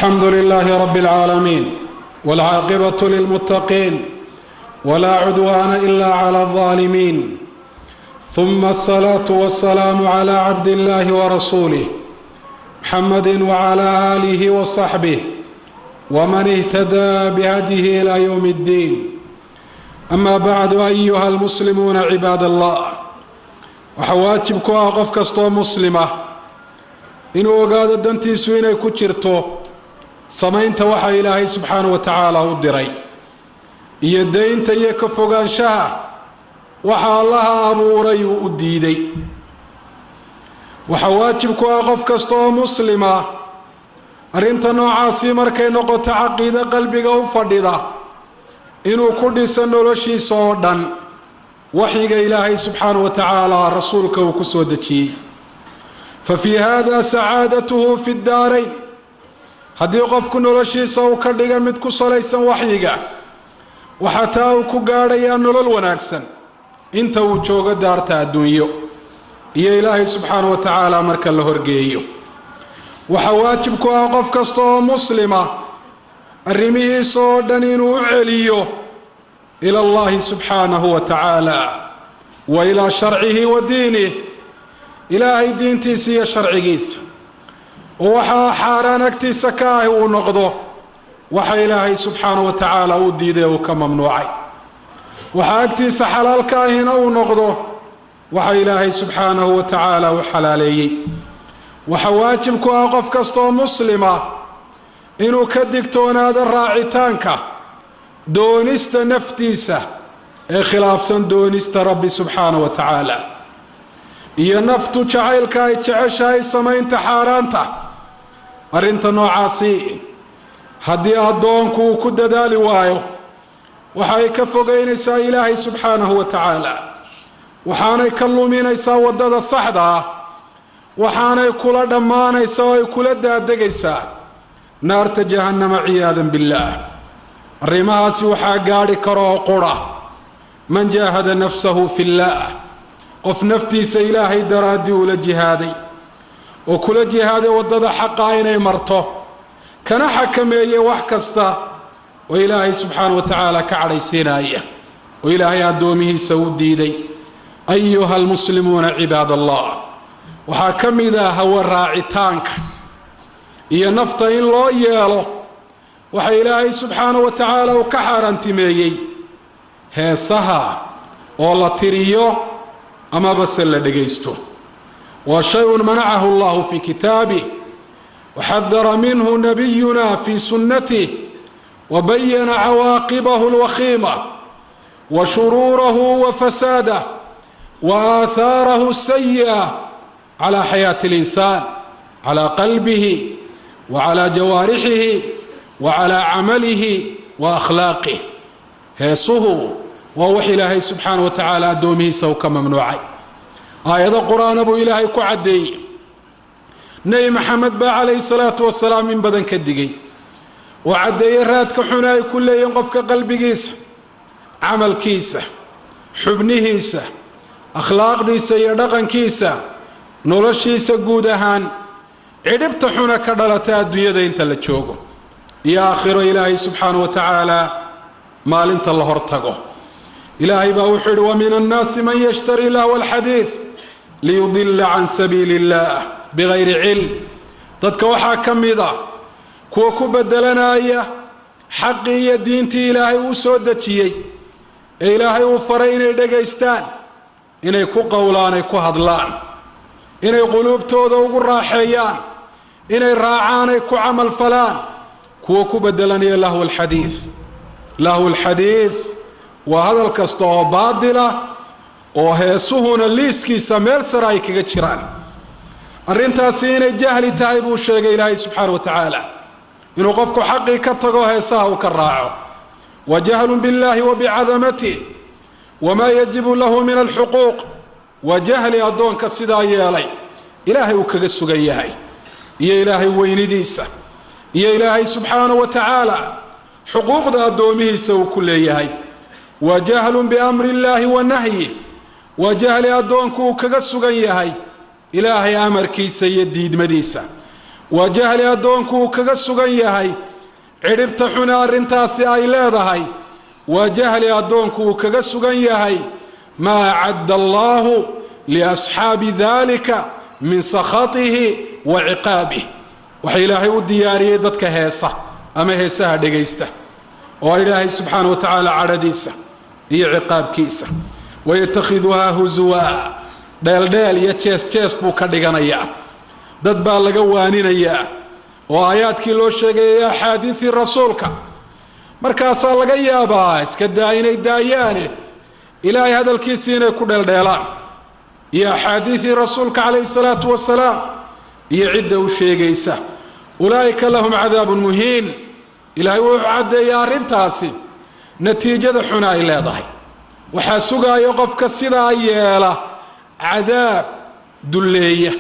Alxamdu lilaahi rabi اlcaalamiin wاlcaaqibatu lilmuttaqiin wlaa cudwaana ila clى اlظaalimiin ثuma الsalaatu waلsalaamu clى cabd illahi warasuulih muxamadi wclى aalihi wasaxbih wman ihtadaa bihadyihi ilى ywm اddiin. Ama bacdu, ayuha almuslimuuna cibaad allah, waxaa waajib ku ah qof kastoo muslima inuu ogaado dantiisu inay ku jirto samaynta waxa Ilaahay subxaanahu wa tacaala u diray iyo daynta iyo ka fogaanshaha waxa Allaha abuuray uu u diiday. Waxaa waajib ku ah qof kasta oo muslima arrinta noocaasi markay noqoto caqiide qalbiga u fadhida inuu ku dhiso noloshiisa oo dhan waxyiga Ilaahay subxaanahu wa tacaala rasuulka uu ku soo dejiyey. Fa fii hada sacaadatuhu fi ddaarayn. Haddii qofku noloshiisa uu ka dhiga mid ku salaysan waxyiga, waxaa taa uu ku gaadhayaa nolol wanaagsan inta uu joogo daarta adduunyo iyo Ilaahay subxaanahu wa tacaala marka la horgeeyo. Waxaa waajib ku ah qof kasta oo muslima arrimihiisa oo dhan inuu u celiyo ila Allahi subxaanahu wa tacaala wa ilaa sharcihi wa diinih, Ilaahay diintiisa iyo sharcigiisa, oo waxaa xaaraan agtiisa ka ahi uu noqdo waxa Ilaahay subxaanahu wa tacaala uu diiday uu ka mamnuucay, waxaa agtiisa xalaal ka ahina uu noqdo waxa Ilaahay subxaanahu wa tacaala uu xalaaleeyey. Waxaa waajib ku ah qof kasta oo muslima inuu ka digtoonaado raacitaanka doonista naftiisa ee khilaafsan doonista Rabbi subxaanahu wa tacaala, iyo naftu jacaylka ay jeceshahay samaynta xaaraanta. Arrinta noocaasi haddii addoonku uu ku dadaali waayo, waxa ay ka fogeynaysaa Ilaahay subxaanahu wa tacaala, waxaanay ka luminaysaa waddada saxda ah, waxaanay kula dhammaanaysaa oo ay kula daadegaysaa naarta Jahannama, ciyaadan billaah. Arrimahaasi waxaa gaadhi kara oo qura man jaahada nafsahu fi illaah, qof naftiisa Ilaahay daraaddii ula jihaaday oo kula jihaaday waddada xaqa inay marto, kana xakameeyey wax kasta oo Ilaahay subxaana wa tacaala ka cadhaysiinaya oo Ilaahay addoomihiisa u diiday. Ayuha almuslimuuna cibaad allah, waxaa ka mid ah hawa raacitaanka iyo nafta in loo yeelo waxa Ilaahay subxaana wa tacaala uu ka xaaraantimeeyey heesaha oo la tiriyo amaba se la dhegaysto. Waa shay-un manacahu Allahu fii kitaabih, waxadara minhu nabiyuna fii sunnatih, wabayana cawaaqibahu alwakhiima wa shuruurahu wa fasaadah wa aathaarahu asayi'a calaa xayaati alinsaan, calaa qalbihi wa calaa jawaarixihi wa calaa camalihi wa akhlaaqih. Heesuhu waa wax Ilaahay subxaana wa tacaala addoomihiisa uu ka mamnuucay. Aayado Qur-aana buu Ilaahay ku caddeeyey. Nebi Maxamed baa calayhi salaatu wasalaam in badan ka digay oo caddeeyey raadka xuna ay ku leeyihiin qofka qalbigiisa, camalkiisa, xubnihiisa, akhlaaqdiisa iyo dhaqankiisa, noloshiisa guud ahaan, cidhibta xuna ka dhalata adduunyada inta la joogo iyo aakhiro Ilaahay subxaana wa tacaala maalinta la hortago. Ilaahay baa wuxuu yihi: wa min annaasi man yashtari lahwa alxadiid liyudila can sabiili illah bigayri cilm. Dadka waxaa ka mid a kuwa ku bedelanaya xaqii iyo diintii Ilaahay uu soo dejiyey ee Ilaahay uu faray inay dhegaystaan, inay ku qowlaan, ay ku hadlaan, inay quluubtooda ugu raaxeeyaan, inay raacaan, ay ku camal falaan, kuwa ku bedelanaya lahw alxadiid. Lahw alxadiid waa hadal kasta oo baadila oo heesuhuna liiskiisa meel sare ay kaga jiraan. Arrintaasi inay jahli tahay buu sheegay Ilaahay subxaana wa tacaala, inuu qofku xaqii ka tago heesaha uu ka raaco. Wa jahlun biاllahi wa bicadamatih wamaa yajibu lahu min alxuquuq. Waa jahli addoonka sidaa yeelay Ilaahay uu kaga sugan yahay iyo Ilaahay weynidiisa iyo Ilaahay subxaana wa tacaala xuquuqda addoomihiisa uu ku leeyahay. Wa jahlun biamri illaahi wa nahyih, waa jahli addoonku uu kaga sugan yahay Ilaahay amarkiisa iyo diidmadiisa. Waa jahli addoonku uu kaga sugan yahay cidhibta xune arrintaasi ay leedahay. Waa jahli addoonku uu kaga sugan yahay maa acadda allaahu liasxaabi dalika min sakhatihi wa ciqaabih, waxa ilaahay u diyaariyey dadka heesa ama heesaha dhegaysta, oo ilaahay subxaana wa tacaala cadhadiisa iyo ciqaabkiisa. Wayatakhiduhaa husuwa, dheeldheel iyo jees jees buu ka dhiganayaa. Dad baa laga waaninayaa oo aayaadkii loo sheegayay, axaadiidii rasuulka, markaasaa laga yaabaa iska daa inay daayaane ilaahay hadalkiisii inay ku dheeldheelaan iyo axaadiidii rasuulka calayhi salaatu wasalaam iyo cidda u sheegaysa. Ulaa'ika lahum cadaabun muhiin. Ilaahay wuxuu caddeeya arrintaasi natiijada xuna ay leedahay. Waxaa sugaaya qofka sidaa yeela cadaab dulleeya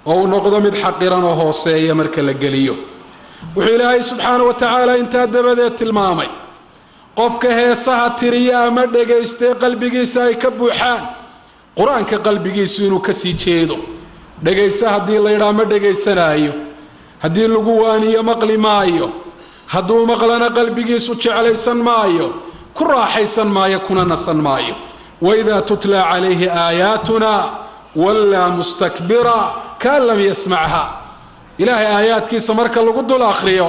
oo uu noqdo mid xaqiran oo hooseeya marka la geliyo. Wuxuu ilaahay subxaana wa tacaala intaa dabadeed tilmaamay qofka heesaha tiriya ama dhegaystay qalbigiisa ay ka buuxaan qur-aanka, qalbigiisu inuu kasii jeedo. Dhegaysa haddii la yidhaha ma dhegaysanaayo, haddii lagu waaniyo maqli maayo, hadduu maqlana qalbigiisu jeclaysan maayo, ku raaxaysan maayo, kuna nasan maayo. Waidaa tutla calayhi aayaatuna wallaa mustakbira kaan lam yasmacha. Ilaahay aayaadkiisa marka lagu dul akhriyo,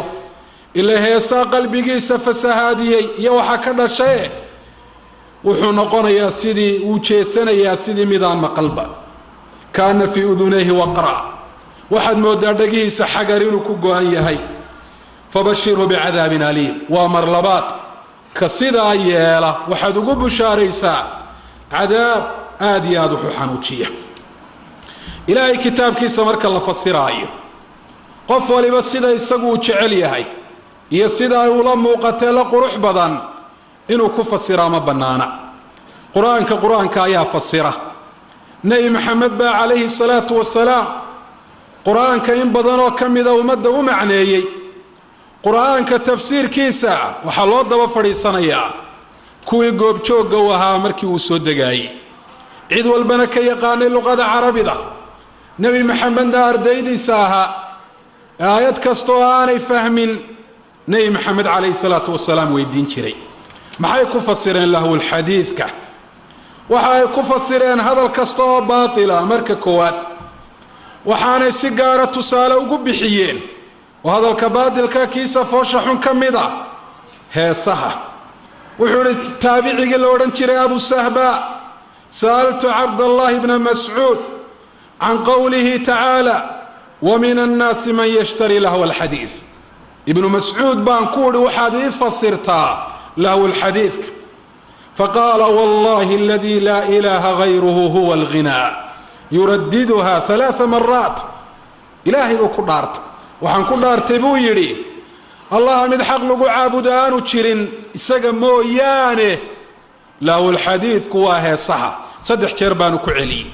ila heesaa qalbigiisa fasahaadiyey iyo waxaa ka dhashaye, wuxuu noqonayaa sidii wuu jeesanayaa sidii midaan maqalba. Kaana fii udunayhi waqra, waxaad moodaa dhegihiisa xagar inuu ku go-an yahay. Fabashirhu bicadaabin aliim. Waa mar labaad, ka sidaa yeela waxaad ugu bushaaraysaa cadaab aada iyo aada wuxuu xanuujiya. Ilaahay kitaabkiisa marka la fasiraayo, qof waliba sida isagu uu jecel yahay iyo sida ay ula muuqatee la qurux badan inuu ku fasiraa ma bannaana. Qur-aanka qur-aanka ayaa fasira. Nebi Maxamed baa calayhi salaatu wasalaam qur-aanka in badanoo ka mida ummadda u macneeyey. Qur-aanka tafsiirkiisa waxaa loo daba fadhiisanayaa kuwii goobjoogga u ahaa markii uu soo degaayey, cid walbana ka yaqaanay luqada carabida, Nebi Maxamedna ardaydiisa ahaa, aayad kastoo aanay fahmin Nebi Maxamed calayhi salaatu wasalaam weydiin jiray. Maxay ku fasireen lahwulxadiidka? Waxa ay ku fasireen hadal kasta oo baatila marka koowaad, waxaanay si gaara tusaale ugu bixiyeen oo hadalka baatilka kiisa foosha xun ka mid a heesaha. Wuxuu ihi taabicigii la odhan jiray Abu Sahba: sa'altu Cabdallaahi bna Mascuud can qowlihi tacaala wa min annaasi man yashtari lahwa alxadiid. Ibnu Mascuud baan ku idhi, waxaad ii fasirtaa lahwulxadiidka. Faqaala wallahi aladii laa ilaaha gayruhu huwa alghinaa, yuradiduha 3 maraat. Ilaahay buu ku dhaartay. Waxaan ku dhaartay, buu yidhi, Allaha mid xaq lagu caabudo aanu jirin isaga mooyaane, lahwulxadiidku waa heesaha. 3 jeer baanu ku celiyey.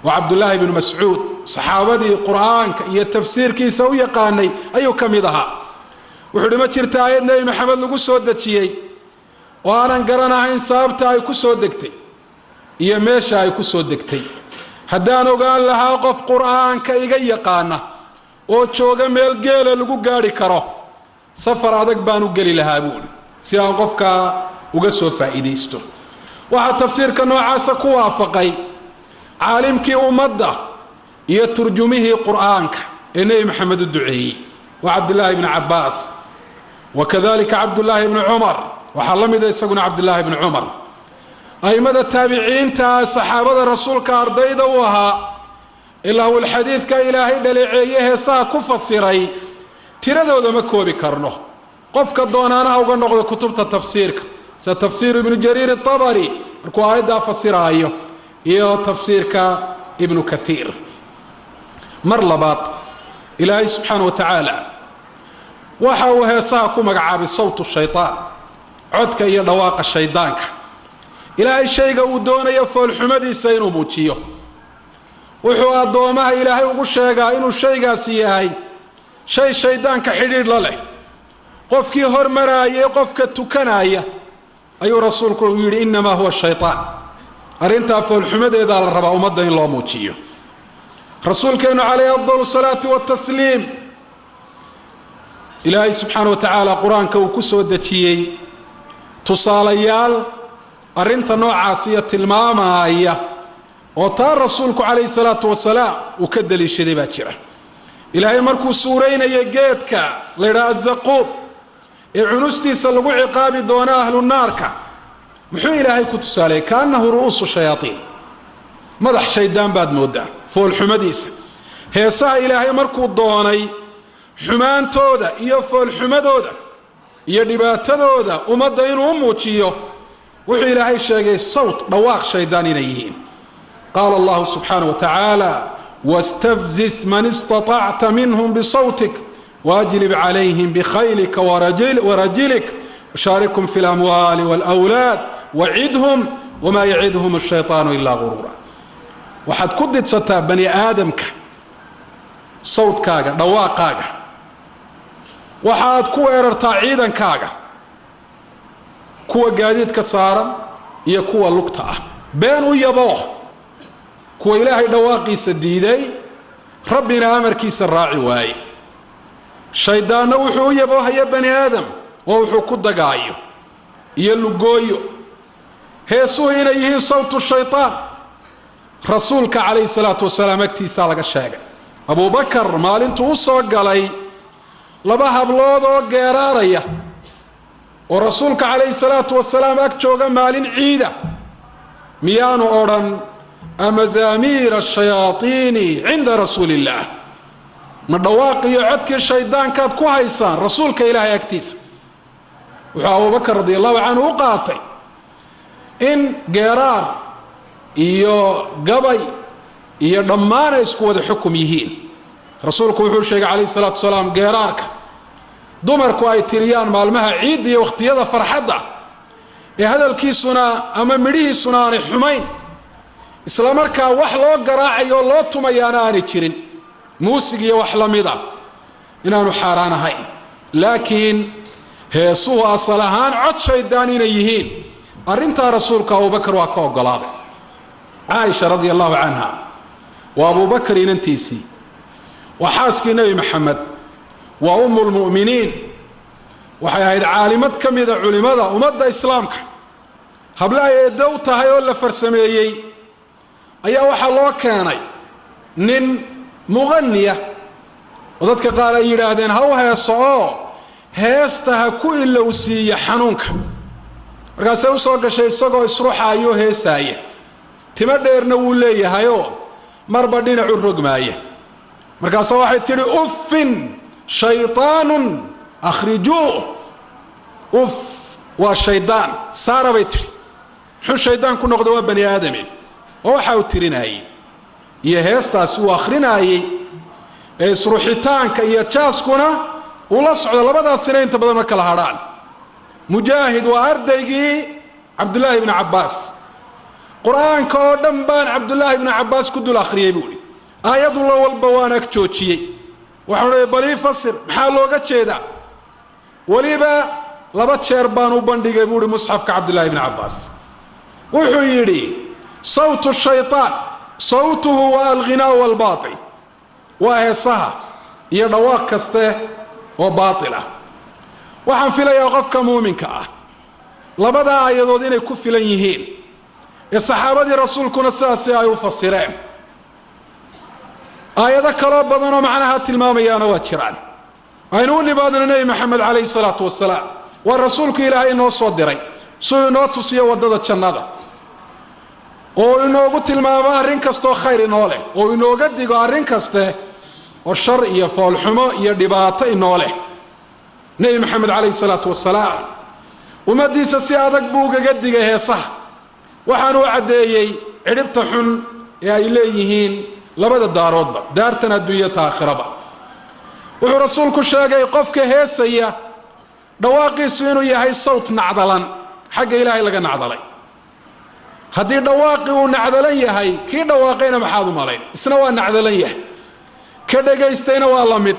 Waa Cabdullaahi bnu Mascuud, saxaabadii qur-aanka iyo tafsiirkiisa u yaqaanay ayuu ka mid ahaa. Wuxuu uhi, ma jirta aayad Nebi Maxamed lagu soo dejiyey oo aanan garanahayn sababta ay ku soo degtay iyo meesha ay ku soo degtay. Haddaan ogaan lahaa qof qur-aanka iga yaqaana oo jooga meel geela lagu gaadhi karo, safar adag baan u geli lahaa, buuhi, si aan qofkaa uga soo faa'iidaysto. Waxaa tafsiirka noocaasa ku waafaqay caalimkii ummadda iyo turjumihii qur-aanka ee Nebi Maxamed u duceeyey, waa Cabdillaahi bni Cabbaas, wa kadalika Cabdullaahi bni Cumar. Waxaa la mida isaguna Cabdillaahi bni Cumar. A'immada taabiciinta saxaabada rasuulka ardayda u ahaa ilaa ulxadiidka ilaahay dhaleeceeye heesaha ku fasiray tiradooda ma koobi karno. Qofka doonaanaha uga noqdo kutubta tafsiirka, sida tafsiiru Ibnu Jariir atabari markuu aayaddaa fasiraayo iyo tafsiirka Ibnu Kathiir. Mar labaad, ilaahay subxaana wa tacaala waxa uu heesaha ku magacaabay sawtu shaytaan, codka iyo dhawaaqa shaydaanka. Ilaahay shayga uu doonayo foolxumadiisa inuu muujiyo, wuxuu addoomaha ilaahay ugu sheegaa inuu shaygaasi yahay shay shaydaanka xidhiidh la leh. Qofkii hormaraayay qofka tukanaya ayuu rasuulku yidhi innamaa huwa shaytaan. Arrintaa foolxumadeedaa la rabaa ummadda in loo muujiyo. Rasuulkeennu calayhi afdal salaati watasliim Ilaahay subxaana wa tacaala qur-aanka uu ku soo dejiyey tusaalayaal arrinta noocaasiyo tilmaamaya oo taa rasuulku calayhi salaatu wasalaam uu ka daliishaday baa jira. Ilaahay markuu suuraynaya geedka la yidhaha azaquub ee cunustiisa lagu ciqaabi doono ahlu naarka, muxuu ilaahay ku tusaaleeyey? Kaannahu ru'uusu shayaatiin, madax shaydaan baad moodaa foolxumadiisa. Heesaha ilaahay markuu doonay xumaantooda iyo foolxumadooda iyo dhibaatadooda ummadda inuu u muujiyo, wuxuu ilaahay sheegay sawt, dhawaaq shaydaan inay yihiin. Qaala allahu subxaana wa tacaala: wastafzis man istaطacta minhum bisawtik waajlib calayhim bikhaylika warajilik washaarikhum fi lamwaali wاlأwlaad wacidhum wma yacidhum الshayطaanu ilaa guruura. Waxaad ku didsataa bani aadamka sawdkaaga, dhawaaqaaga, waxaad ku weerartaa ciidankaaga, kuwa gaadiidka saaran iyo kuwa lugta ah, been u yaboo kuwa ilaahay dhawaaqiisa diiday, rabbina amarkiisa raaci waaye. Shaydaanna wuxuu u yaboohaya bani aadam oo wuxuu ku dagaayo iyo lugooyo. Heesuhu inay yihiin sawtu shaytaan rasuulka calayhi salaatu wasalaam agtiisaa laga sheegay. Abubakar maalintuu u soo galay laba hablood oo geeraaraya oo rasuulka calayhi salaatu wasalaam ag jooga maalin ciida, miyaanu odhan amazaamiira ashayaaiini cinda rasuuli illaah? Ma dhawaaq iyo codkii shaydaankaad ku haysaan rasuulka ilaahay agtiisa? Wuxuu Abubakar radi allahu canhu u qaatay in geeraar iyo gabay iyo dhammaan ay isku wada xukum yihiin. Rasuulku wuxuu sheegay calayhi salaatu wasalaam geeraarka dumarku ay tiriyaan maalmaha ciidda iyo wakhtiyada farxadda ee hadalkiisuna ama midhihiisuna aanay xumayn, isla markaa wax loo garaacayo oo loo tumayaana aanay jirin, muusig iyo wax la mida, inaanu xaaraan ahayn. Laakiin heesuhu asal ahaan cod shaydaan inay yihiin, arrintaa rasuulku Abubakar waa ka ogolaaday. Caaisha radia allahu canha waa Abubakar inantiisii, waa xaaskii Nebi Maxamed, waa umu lmu'miniin, waxay ahayd caalimad ka mida culimada ummadda islaamka. Hable ay eeddo u tahay oo la farsameeyey ayaa waxaa loo keenay nin muqaniya oo dadka qaar ay yidhaahdeen ha u heeso oo heesta ha ku ilowsiiya xanuunka. Markaasay usoo gashay isagoo isruxaayoo heesaaya, timo dheerna wuu leeyahayoo marba dhinacu rogmaaya. Markaase waxay tidhi: uffin shayطaanun akhrijuuh, uf waa shaydaan saara, bay tidhi. Muxuu shaydaan ku noqda? Waa bani aadame oo waxa uu tirinaayey iyo heestaasi uu akhrinaayey ee isruxitaanka iyo jaaskuna ula socdo, labadaasina inta badan ma kala hadhaan. Mujaahid waa ardaygii Cabdullaahi bni Cabbaas. Qur-aanka oo dhan baan Cabdullaahi bni Cabbaas ku dul akhriyey, buu ihi, aayadula walba waan ag joojiyey, waxaan uhi bal ii fasir, maxaa looga jeedaa? Weliba laba jeer baan u bandhigay, buu ihi, musxafka Cabdullaahi bni Cabbaas. Wuxuu yidhi: sawtu shayطaan sawtuhu waa alghinaa walbaatil, waa heesaha iyo dhawaaq kaste oo baatil ah. Waxaan filayaa qofka muuminka ah labadaa aayadood inay ku filan yihiin ee saxaabadii rasuulkuna sidaasi ay u fasireen. Aayado kaloo badanoo macnaha tilmaamayaana waa jiraan. Aynu u nimaadno Nebi Maxamed calayhi salaatu wasalaam. Waa rasuulku ilaahay inoo soo diray suu inoo tusiyo waddada jannada oo inoogu tilmaamo arrin kastoo khayr inoo leh, oo inooga digo arrin kaste oo shar iyo foolxumo iyo dhibaato inoo leh. Nebi Maxamed calayhi salaatu wasalaam ummaddiisa si adag buu ugaga digay heesaha, waxaanu u caddeeyey cidhibta xun ee ay leeyihiin labada daaroodba, daartan adduunya ta aakhiraba. Wuxuu rasuulku sheegay qofka heesaya dhawaaqiisu inuu yahay sawt nacdalan, xagga ilaahay laga nacdalay. Haddii dhawaaqii uu nacdalan yahay, kii dhawaaqayna maxaad u malayn? Isna waa nacdalan yahay, ka dhegaystayna waa la mid.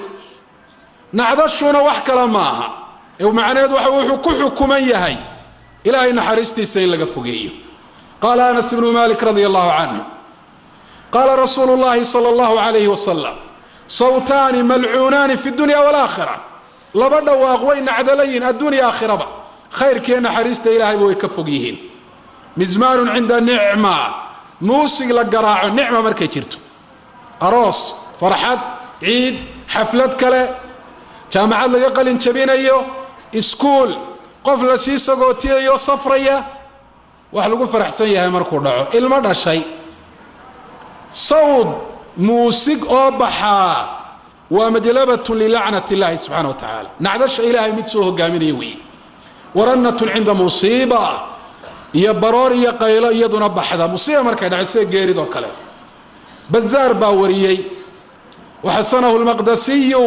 Nacdashuna wax kale ma aha ee macnaheed waxa wuxuu ku xukuman yahay ilaahay naxariistiisa in laga fogeeyo. Qaala Anas ibnu Malik radia allahu canhu: qaala rasuulu llahi sala allahu calayhi wasalam: sawtaani malcuunaani fi dunya waalaakhira. Laba dhawaaq way nacdalayihin adduun iyo aakhiraba, khayrkiiyo naxariista ilaahayba way ka fog yihiin. Mizmaarun cinda nicma, muusig la garaaco nicma markay jirto, aroos, farxad, ciid, xaflad kale, jaamacad laga qalin jabinayo, iskuul, qof la sii sagootiyayo safraya, wax lagu faraxsan yahay markuu dhaco, ilmo dhashay, sawd muusig oo baxaa waa majlabatun lilacnat illahi subxana wa tacaala, nacdasha ilaahay mid soo hogaaminaya weeye. Warannatun cinda musiiba, iyo baroor iyo qaylo iyaduna baxda musiiba markay dhacay sida geeridoo kale. Bazaar baa wariyey, waxasanahu lmaqdasiyu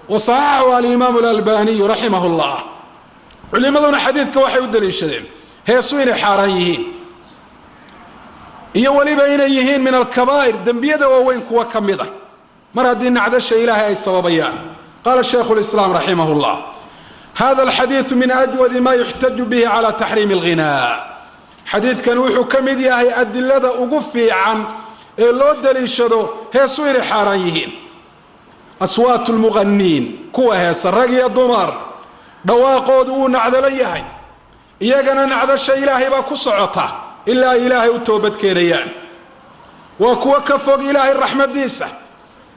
wa saxaxahu alimaamu alalbaniyu raximah llah. Culimaduna xadiidka waxay u daliishadeen heesu inay xaaraan yihiin, iyo weliba inay yihiin min alkabaa'ir, dembiyada waaweyn kuwa ka mid a, mar haddii nacdasha ilaahay ay sababayaan. Qaala shaykhu lislaam raximah llah: hada alxadiidu min ajwadi ma yuxtaju bihi cala taxriimi alghinaa. Xadiidkani wuxuu ka mid yahay adilada ugu fiican ee loo daliishado heesu inay xaaraan yihiin. Aswaatu lmuqaniin, kuwa heesa rag iyo dumar, dhawaaqoodu wuu nacdalo yahay, iyagana nacdasha ilaahay baa ku socota ilaa ay ilaahay u toobadkeenayaan. Waa kuwo ka fog ilaahay raxmadiisa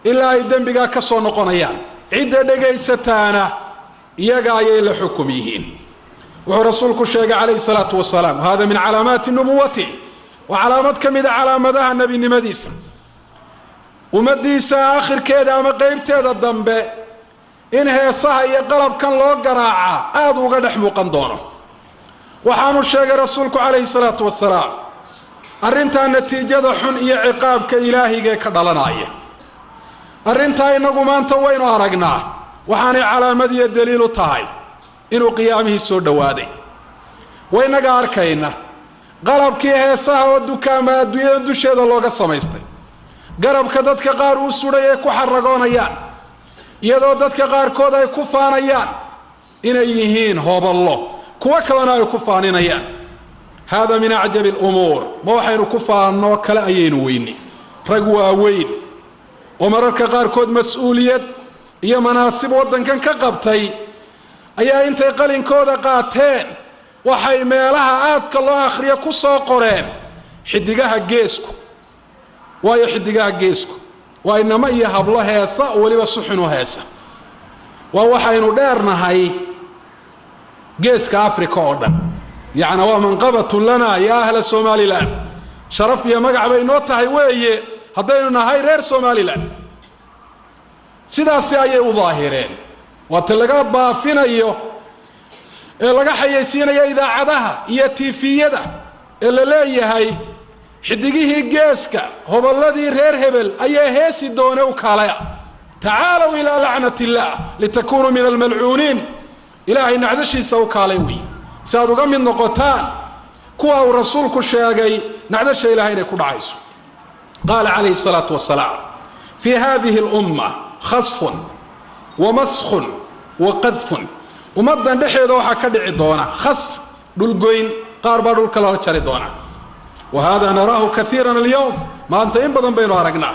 ilaa ay dembigaa ka soo noqonayaan. Cidda dhegaysataana iyaga ayay la xukum yihiin. Wuxuu rasuulku sheegay calayhi salaatu wasalaam, hada min calaamaati nubuwati, waa calaamad ka mida calaamadaha nebinimadiisa, ummaddiisa aakhirkeeda ama qeybteeda dambe in heesaha iyo qalabkan loo garaacaa aada uga dhex muuqan doono. Waxaanu sheegay rasuulku calayhi salaatu wasalaam arrintaa natiijada xun iyo ciqaabka ilaahigee ka dhalanaya. Arrintaa inagu maanta waynu aragnaa, waxaanay calaamad iyo daliil u tahay inuu qiyaamihii soo dhowaaday. Waynaga arkayna qalabkii heesaha oo dukaama adduunyada dusheeda looga samaystay, garabka dadka qaar uu sudhay ay ku xaragoonayaan, iyadoo dadka qaarkood ay ku faanayaan inay yihiin hoballo, kuwo kalena ay ku faaninayaan. Hada min acjabi alumuur. Ma waxaynu ku faanno kale ayaynu weynay? Rag waaweyn oo mararka qaarkood mas-uuliyad iyo manaasib waddankan ka qabtay ayaa intay qalinkooda qaateen waxay meelaha aadka loo akhriyo ku soo qoreen xidigaha geesku. Waayo xidigaha geesku waa inamo iyo hablo heesa oo weliba suxunu heesa. Waa waxaynu dheernahay geeska Africa oo dhan, yacnaa waa manqabatun lana ya ahla Somalilan, sharaf iyo magac bay noo tahay weeye haddaynu nahay reer Somalilan. Sidaasi ayay u daahireen, waa ta laga baafinayo ee laga xayaysiinayo idaacadaha iyo tiifiyada ee la leeyahay xidigihii geeska hobolladii reer hebel ayaa heesi doone u kaalaya, tacaalow ilaa lacnat illaah litakunuu min almalcuuniin, ilaahay nacdashiisa u kaalay wey si aad uga mid noqotaan kuwa uu rasuulku sheegay nacdasha ilahay inay ku dhacayso. Qaala calayhi salaatu wasalaam: fii hadihi lumma khasfun wa maskhun wa qadfun. Ummaddan dhexeeda waxaa ka dhici doona khasf, dhulgoyn, qaar baa dhulka lala jari doona. Wa hada naraahu kaiira alyowm, maanta in badan baynu aragnaa.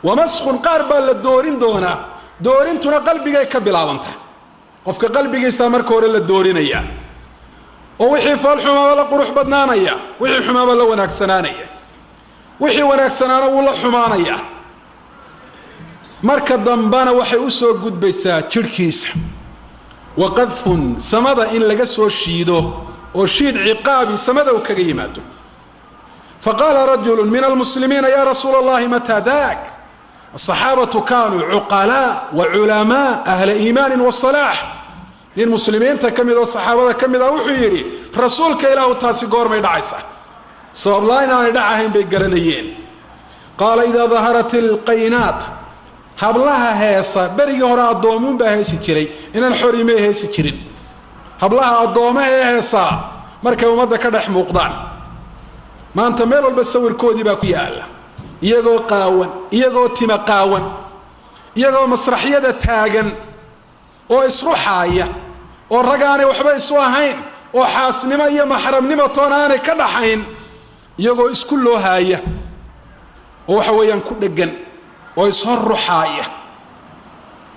Wamaskun, qaar baa la doorin doonaa. Doorintuna qalbigay ka bilaabanta, qofka qalbigiisaa marka hore la doorinaya, oo wixii foolxumaaba la qurux badnaanaya, wixii xumaaba la wanaagsanaanaya, wixii wanaagsanaana wuu la xumaanaya. Marka dambena waxay usoo gudbaysaa jidhkiisa. Waqadfun, samada in laga soo shiido oo shiid ciqaabi samada uu kaga yimaado. Faqaala rajulu min almuslimiina: ya rasuula allahi, mataa dak? Asaxaabatu kaanuu cuqalaa wa culamaa ahla iimaanin wa salaax. Nin muslimiinta ka mid oo saxaabada ka mid ah wuxuu yidhi: rasuulka ilaahu, taasi goormay dhacaysaa? Sabab laa inaanay dhacahayn bay garanayeen. Qaala: idaa daharat ilqaynaat, hablaha heesa. Berigii hore addoomuun baa heesi jiray, inaan xorimay heesi jirin. Hablaha addoomaha ee heesaa markay ummadda ka dhex muuqdaan, maanta meel walba sawirkoodii baa ku yaala, iyagoo qaawan, iyagoo tima qaawan, iyagoo masraxyada taagan oo isruxaaya, oo rag aanay waxba isu ahayn oo xaasnimo iyo maxramnimo toona aanay ka dhaxayn, iyagoo isku loohaaya oo waxa weeyaan ku dheggan oo ishor ruxaaya.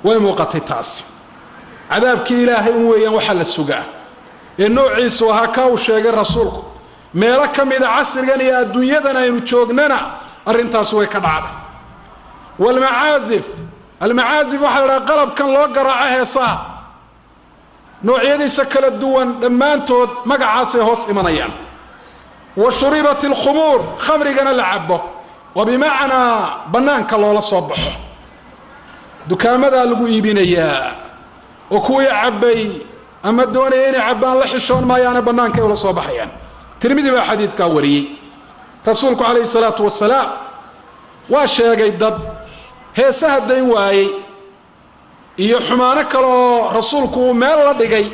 Way muuqatay taasi. Cadaabkii Ilaahay un weeyaan waxaa la sugaa ee noociisu ahaa kaa uu sheegay rasuulku. Meelo ka mida casrigan iyo adduunyadan aynu joognana arrintaas way ka dhacday. Waalmacaazif, almacaazif waxaa la dhaha qalabkan loo garaaco heesaha noocyadiisa kala duwan, dhammaantood magacaasay hoos imanayaan. Wa shuribat alkhumuur, khamrigana la cabo oo bimacnaa bannaanka loola soo baxo, dukaamadaa lagu iibinayaa, oo kuwii cabbay ama doonaya inay cabbaan la xishoon maayaana bannaanka ay ula soo baxayaan. Tirmidi baa xadiidkaa wariyey. Rasuulku calayhi salaatu wasalaam waa sheegay dad heesaha dayn waayey iyo xumaano kale oo rasuulku uu meel la dhigay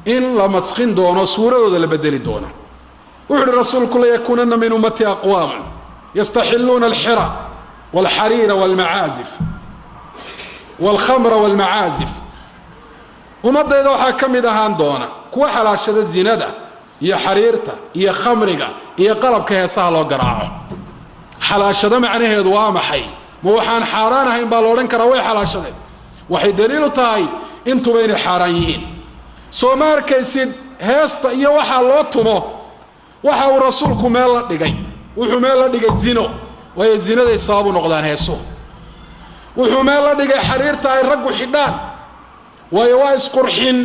in la maskhin doono, suuradooda la bedeli doono. Wuxu uhi rasuulku: layakuunana min ummati aqwaaman yastaxiluuna alxira walxariira walmacaazif walkhamra walmacaazif. Ummaddayda waxaa ka mid ahaan doona kuwa xalaashada zinada iyo xariirta iyo khamriga iyo qalabka heesaha loo garaaco. Xalaashado macnaheedu waa maxay? Ma waxaan xaaraan ahayn baa la odhan karaa way xalaashadeen? Waxay daliilu tahay intuba inay xaaraan yihiin. Soo ma arkaysid heesta iyo waxaa loo tumo waxa uu rasuulku meel la dhigay? Wuxuu meel la dhigay zino, waayo zinaday sababu noqdaan heesuhu. Wuxuu meel la dhigay xariirta ay raggu xidhaan, waayo waa isqurxin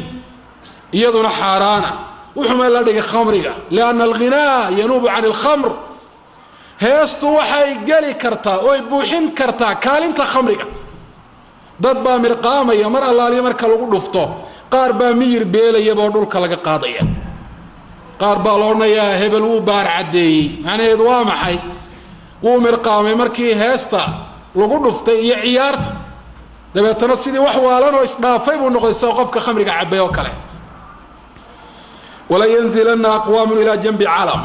iyaduna xaaraana. Wuxuu meel la dhigay khamriga, lianna alghinaa yanuubu can alkhamr. Heestu waxay geli kartaa oy buuxin kartaa kaalinta khamriga. Dad baa mirqaamaya mar allaaliya marka lagu dhufto, qaar baa miyir beelayaba oo dhulka laga qaadaya, qaar baa la odhanayaa hebel wuu baar caddeeyey. Macnaheedu waa maxay? Wuu mirqaamay markii heesta lagu dhuftay iyo ciyaarta, dabeetana sidii wax waalan oo isdhaafay buu noqday, sida qofka khamriga cabay oo kale. Walayanzilana aqwaamun ilaa janbi calam.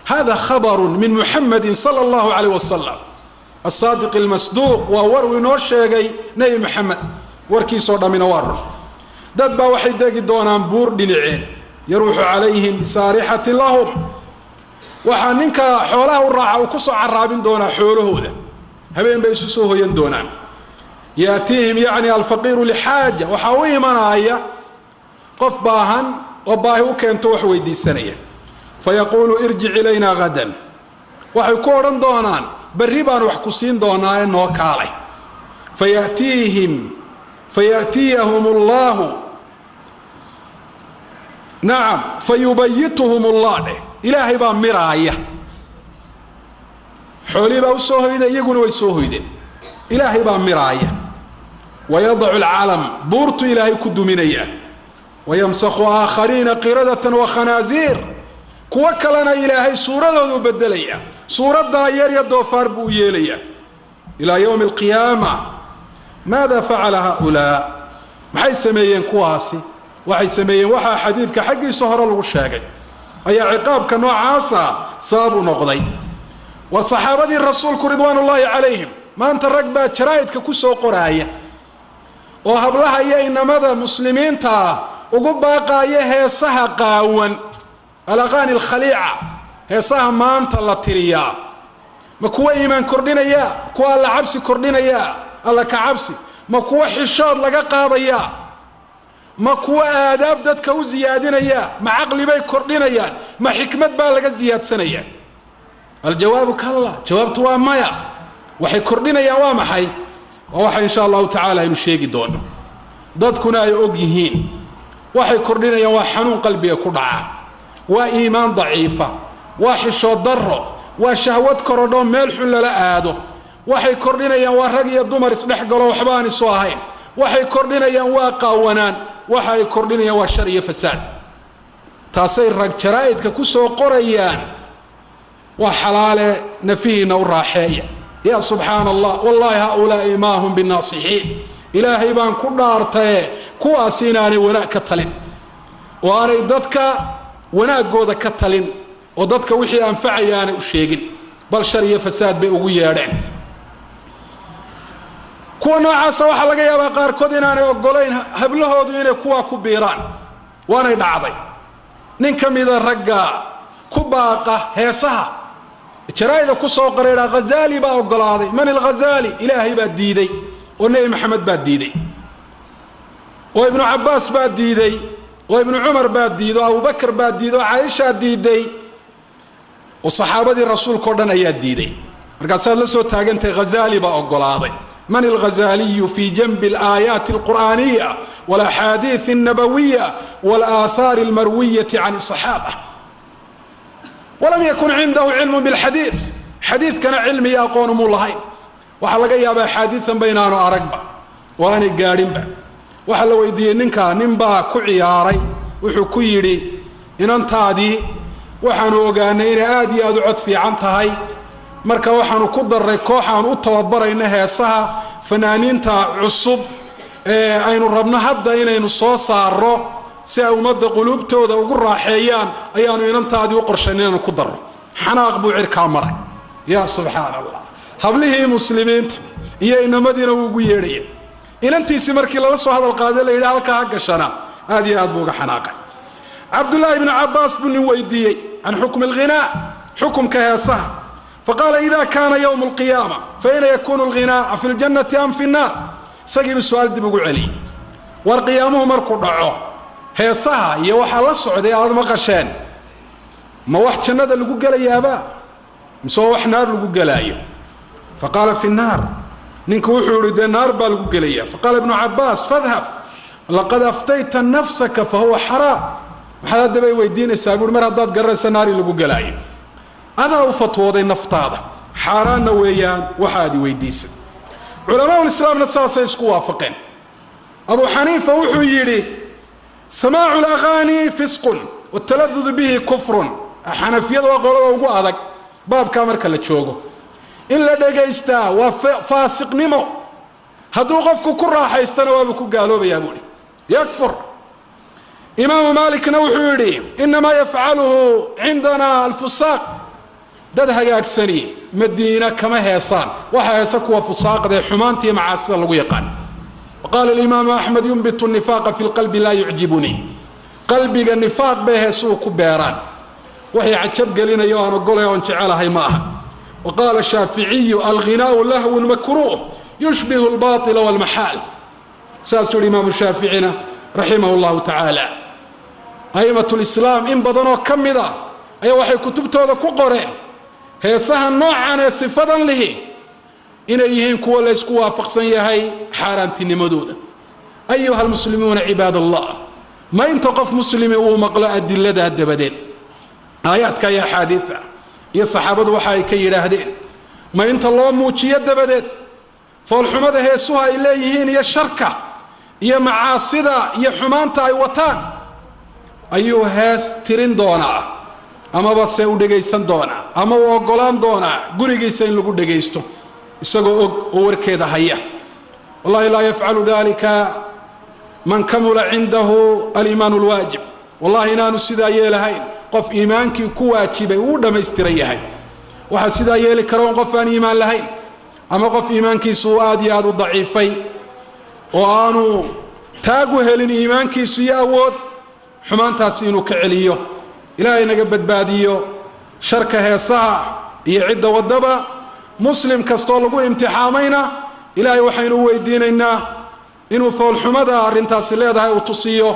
Hada khabaru min Muxamadi sala allahu calayh wasalam asaadiq almasduuq. Waa war uu inoo sheegay Nebi Maxamed, warkiisoo dhammina waa run. Dad baa waxay degi doonaan buur dhinaceed, yaruuxu calayhim bisaarixatin lahum. Waxaa ninka xoolaha u raaca uu ku soo caraabin doonaa xoolahooda, habeen bay isu soo hoyan doonaan. Yaatiihim yacni alfaqiiru lixaaja, waxaa u imanaaya qof baahan oo baahi u keento wax weydiisanaya. Fayaquulu irjic ilaynaa hadan, waxay ku odhan doonaan berri baan wax ku siin doonaa ee noo kaalay. Fayatiihim fayatiyahum allahu, nacam, fayubayituhum allah dheh. Ilaahay baa miraaya, xoolihii baa usoo hoyday, iyaguna way soo hoydeen. Ilaahay baa miraaya. Wayadacu alcalam, buurtu Ilaahay ku duminaya. Wayamsakhu aakhariina qiradatan wa khanaasiir, kuwo kalena Ilaahay suuradoodu bedelaya, suuraddaa yar iyo doofaar buu u yeelaya ilaa yowmi alqiyaama. Maada facala haaulaa? Maxay sameeyeen kuwaasi? Waxay sameeyeen waxaa xadiidka xaggiisa hore lagu sheegay ayaa ciqaabka noocaasa sabab u noqday. War saxaabadii rasuulku ridwaan ullaahi calayhim, maanta rag baa jaraa'idka ku soo qoraaya oo hablaha iyo inamada muslimiintaa ugu baaqaaya heesaha qaawan, alaqaani alkhaliica. Heesaha maanta la tiriyaa ma kuwa iimaan kordhinaya? Kuwa alla cabsi kordhinaya, alla ka cabsi? Ma kuwa xishood laga qaadaya? Ma kuwa aadaab dadka u siyaadinaya? Ma caqli bay kordhinayaan? Ma xikmad baa laga siyaadsanaya? Aljawaabu kalla, jawaabtu waa maya. Waxay kordhinayaan waa maxay? Waa waxa insha allahu tacaala aynu sheegi doono, dadkuna ay og yihiin. Waxay kordhinayaan waa xanuun qalbiga ku dhaca, waa iimaan daciifa, waa xishood darro, waa shahwad korodhoo meel xun lala aado. Waxay kordhinayaan waa rag iyo dumar isdhex galo waxba aan isu ahayn. Waxay kordhinayaan waa qaawanaan. Waxa ay kordhinayaan waa shar iyo fasaad. Taasay rag jaraa'idka ku soo qorayaan, waa xalaale nafihiina u raaxeeya. Ya subxaana allah, wallahi haaulaai maa hum binaasixiin. Ilaahay baan ku dhaartaye, kuwaasi inaanay wanaag ka talin oo aanay dadka wanaaggooda ka talin oo dadka wixii anfacaya aanay u sheegin, bal shar iyo fasaad bay ugu yeedheen. Kuwa noocaasa waxaa laga yaabaa qaarkood inaanay ogolayn hablahoodu inay kuwaa ku biiraan, waanay dhacday. Nin ka mida ragga ku baaqa heesaha jaraa'ida ku soo qoraydhaa Ghazaali baa ogolaaday. Man alghazaali? Ilaahay baa diiday oo Nebi Maxamed baa diiday. Oo Ibnu Cabaas baa diiday, oo Ibnu Cumar baa diiday, oo Abubakar baa diiday, oo Caaishaa diiday, oo saxaabadii rasuulka o dhan ayaa diiday. Markaasaad la soo taagantahay Ghazaali baa ogolaaday. Man alghazaaliyu fi janbi alaayaati alqur'aaniya walaxaadiid alnabawiya walaathaari almarwiyati can asaxaaba? Walam yakun cindahu cilmu bilxadiid, xadiidkana cilmi iyo aqoon umuu lahayn. Waxaa laga yaabaa axaadiidan ba inaanu aragba oo aanay gaadhinba. Waxaa la weydiiyey ninkaa, nin baa ku ciyaaray, wuxuu ku yidhi: inantaadii waxaanu ogaanay inay aada iyo aada u cod fiican tahay, marka waxaanu ku darray koox aan u tababarayno heesaha fanaaniinta cusub ee aynu rabno hadda inaynu soo saaro si ay ummadda quluubtooda ugu raaxeeyaan, ayaanu inantaadii u qorshayn inaynu ku darro. Xanaaq buu cirkaa maray. Yaa subxaan Allah, hablihii muslimiinta iyo inamadiina wuu ugu yeedhaya. Inantiisii markii lala soo hadal qaaday, la yidhi halkaa ha gashana, aad iyo aad buu uga xanaaqay. Cabdullaahi ibnu Cabaas buu nin weydiiyey can xukmi alghinaa, xukumka heesaha. Faqaala: ida kaana yowmu alqiyaama faina yakunu alghinaa, fi ljannati am fi nnaar? Isagiibu su-aal dib ugu celiyey: war qiyaamuhu markuu dhaco, heesaha iyo waxaa la socday aada maqasheen, ma wax jannada lagu gelayaaba mise waa wax naar lagu gelaayo? Faqaala: fi nnaar. Ninku wuxuu yihi: dee naar baa lagu gelaya. Faqaala Ibnu Cabaas: fadhab, laqad aftayta nafsaka fahuwa xaraam. Maxaad haddabay weydiinaysaa buui mar haddaad garanaysa naari lagu gelaayo? Adaa u fatwooday naftaada, xaaraanna weeyaan waxaad i weydiisay. Culamaaul-islaamna saasay isku waafaqeen. Abu Xaniifa wuxuu yidhi: samaacu laqaani fisqun wataladudu bihi kufrun. Xanafiyada waa qolada ugu adag baabkaa marka la joogo. In la dhegaystaa waa faasiqnimo, hadduu qofku ku raaxaystana waabuu ku gaaloobayaa buuhi, yakfur. Imaamu Maalikna wuxuu yidhi: inamaa yafcaluhu cindana alfusaaq. Dad hagaagsani Madiina kama heesaan, waxaa heesa kuwa fusaaqda ee xumaanta iyo macaasida lagu yaqaan. Qaala alimaamu Axmed: yunbitu nifaaqa fi lqalbi, laa yucjibunii. Qalbiga nifaaq bay heesuhu ku beeraan, waxay cajab gelinayo aan ogolay oon jecelahay ma aha. Wa qaala Shaaficiyu: alghinaau lahwun makruuh yushbihu albaطila walmaxaal. Saasuu yihi imaamu Shaaficina raximah llahu tacaala. A'imat lislaam in badanoo ka mida ayaa waxay kutubtooda ku qoreen heesaha noocan ee sifadan lihi inay yihiin kuwo la ysku waafaqsan yahay xaaraantinimadooda. Ayuha almuslimuuna cibaad Allah, ma inta qof muslimi uu maqlo adiladaa dabadeed, aayaadka iyo axaadiida iyo saxaabadu waxa ay ka yidhaahdeen, ma inta loo muujiyo dabadeed foolxumada heesuha ay leeyihiin iyo sharka iyo macaasida iyo xumaanta ay wataan, ayuu hees tirin doonaa amaba se u dhegaysan doonaa ama uu oggolaan doonaa gurigiisa in lagu dhegaysto, isagoo og oo warkeeda haya? Wallahi laa yafcalu dalika man kamula cindahu aliimaan alwaajib. Wallahi inaanu sidaa yeelahayn qof iimaankii ku waajibay uu dhammaystiran yahay. Waxaa sidaa yeeli kara un qof aan iimaan lahayn ama qof iimaankiisu uu aad iyo aada u daciifay oo aanu taagu helin iimaankiisu iyo awood xumaantaasi inuu ka celiyo. Ilaahay naga badbaadiyo sharka heesaha iyo cidda waddaba. Muslim kastoo lagu imtixaamayna Ilaahay waxaynu u weydiinaynaa inuu foolxumada arrintaasi leedahay uu tusiyo,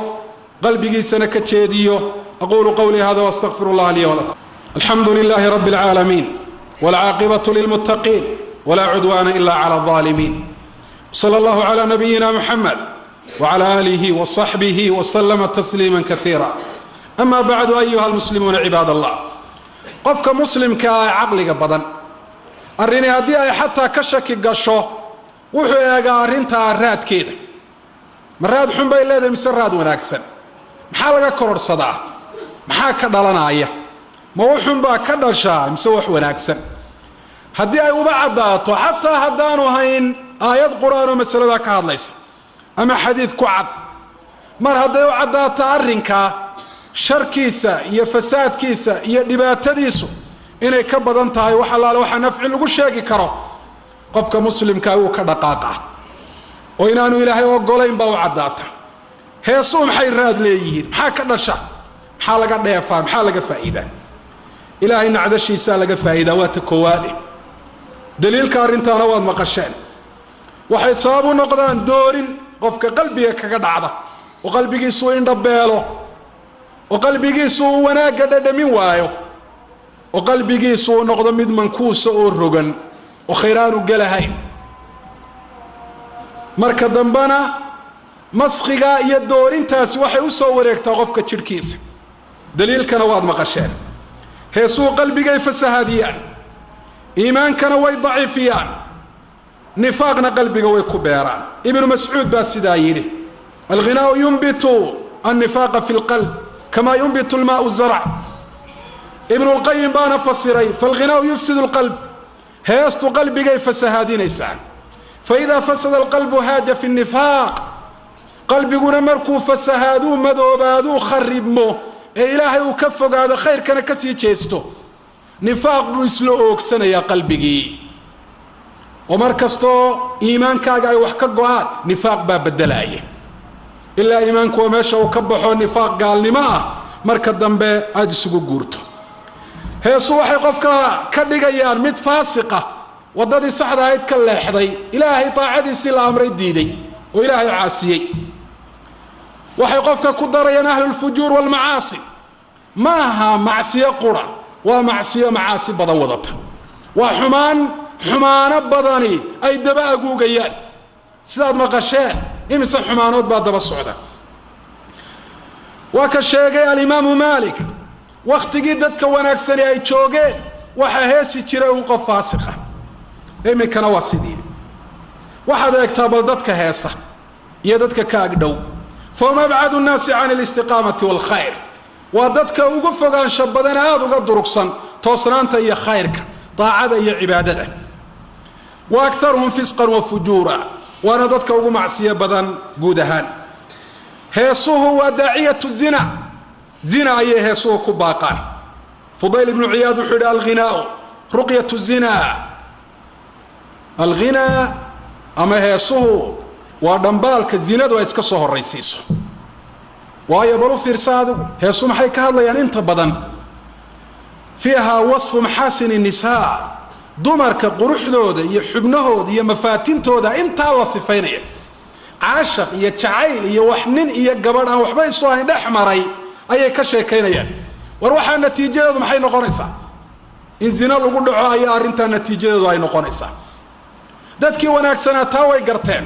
qalbigiisana ka jeediyo. Aquulu qawlii hada wastaqfir allah lii walakum. Alxamdu lilahi rabbi اlcaalamiin, wاlcaaqibaة lilmuttaqiin, wla cudwaana ila clى الظaalimiin, slى اllahu clى nabiyina Muxamed wclى alihi wصaxbihi wslama tasliima kaiira. Ama bacdu, ayuha almuslimuuna cibaad Allah, qofka muslimka ah ee caqliga badan, arrini haddii ay xataa ka shaki gasho, wuxuu eegaa arrintaa raadkeeda. Ma raad xun bay leedahay mise raad wanaagsan? Maxaa laga kororhsadaa? Maxaa ka dhalanaya? Ma wuxun baa ka dhashaa mise wax wanaagsan? Haddii ay uba caddaato, xataa haddaanu hayn aayad qur-aan oo masaladaa ka hadlaysa ama xadiid ku cad, mar hadday u caddaato arrinkaa sharkiisa iyo fasaadkiisa iyo dhibaatadiisu inay ka badan tahay wax allaale waxaa nafci lagu sheegi karo, qofka muslimkaa wuu ka dhaqaaqa oo inaanu Ilaahay ogolayn baa u caddaata. Heesuu maxay raad leeyihiin? Maxaa ka dhasha? Maxaa laga dheefaa? Maxaa laga faa'iidaa? Ilaahay nacdashiisaa laga faa'iidaa, waa ta koowaade. Daliilka arrintaana waad maqasheen. Waxay sabab u noqdaan doorin qofka qalbiga kaga dhacda. Oo qalbigiisuu indhabeelo, oo qalbigiisu uu wanaagga dhadhamin waayo, oo qalbigiisu uu noqdo mid mankuusa oo rogan oo khayraanu gelahayn. Marka dambena maskigaa iyo doorintaasi waxay u soo wareegtaa qofka jidhkiisa. Daliilkana waad maqasheen. Heesuu qalbigay fasahaadiyaan, iimaankana way daciifiyaan, nifaaqna qalbiga way ku beeraan. Ibnu Mascuud baa sidaa yidhi: alghinaau yunbitu annifaaqa fi lqalb kamaa yunbitu lmaau zarc. Ibnulqayim baana fasiray: falghinaau yufsidu lqalb, heestu qalbigay fasahaadinaysaa. Faidaa fasada alqalbu haaja fi nifaaq. Qalbiguna markuu fasahaaduu, madoobaaduu, kharibmo ee Ilaahay uu ka fogaado, khayrkana ka sii jeesto, nifaaq buu isla oogsanayaa qalbigii. Oo mar kastoo iimaankaaga ay wax ka go-aan, nifaaq baa bedelaaya, ilaa iimaanku waa meesha uu ka baxo nifaaq gaalnimo ah marka dambe aada isugu guurto. Heesu waxay qofka ka dhigayaan mid faasiqa, waddadii saxda ahayd ka leexday, Ilaahay daacadiisii la amray diiday oo Ilaahay caasiyey. Waxay qofka ku darayaan ahlulfujuur waalmacaasi. Ma aha macsiyo qura, waa macsiyo macaasi badan wadata, waa xumaan xumaano badani ay daba aguugayaan. Sidaad maqasheen, imise xumaanood baa daba socda? Waa ka sheegay alimaamu Maalik: wakhtigii dadka wanaagsani ay joogeen waxaa heesi jiray un qof faasiqa, iminkana waa sidii. Waxaad eegtaa bal dadka heesa iyo dadka ka agdhow, fahum abcadu nnaasi can alistiqaamati waalkhayr. Waa dadka ugu fogaansho badan, aada uga durugsan toosnaanta iyo khayrka, daacada iyo cibaadada. Wa akharuhum fisqan wa fujuura, waana dadka ugu macsiyo badan guud ahaan. Heesuhu waa daaciyatu zina, zina ayay heesuhu ku baaqaan. Fudayl ibnu Ciyaad wuxuu yihi: alghinaau ruqyatu zina. Alghinaa ama heesuhu waa dhambaalka zinadu ay iska soo horraysiiso. Waayo, bal u fiirsa adigu, heesu maxay ka hadlayaan inta badan? Fiiha wasfu maxaasini nisaa, dumarka quruxdooda iyo xubnahooda iyo mafaatintooda intaa la sifaynaya. Caashaq iyo jacayl iyo wax nin iyo gabadh aan waxba isu ahayn dhex maray ayay ka sheekaynayaan. War waxaa natiijadeedu maxay noqonaysaa? In zino lagu dhaco ayaa arrintaa natiijadeedu ay noqonaysaa. Dadkii wanaagsanaa taa way garteen,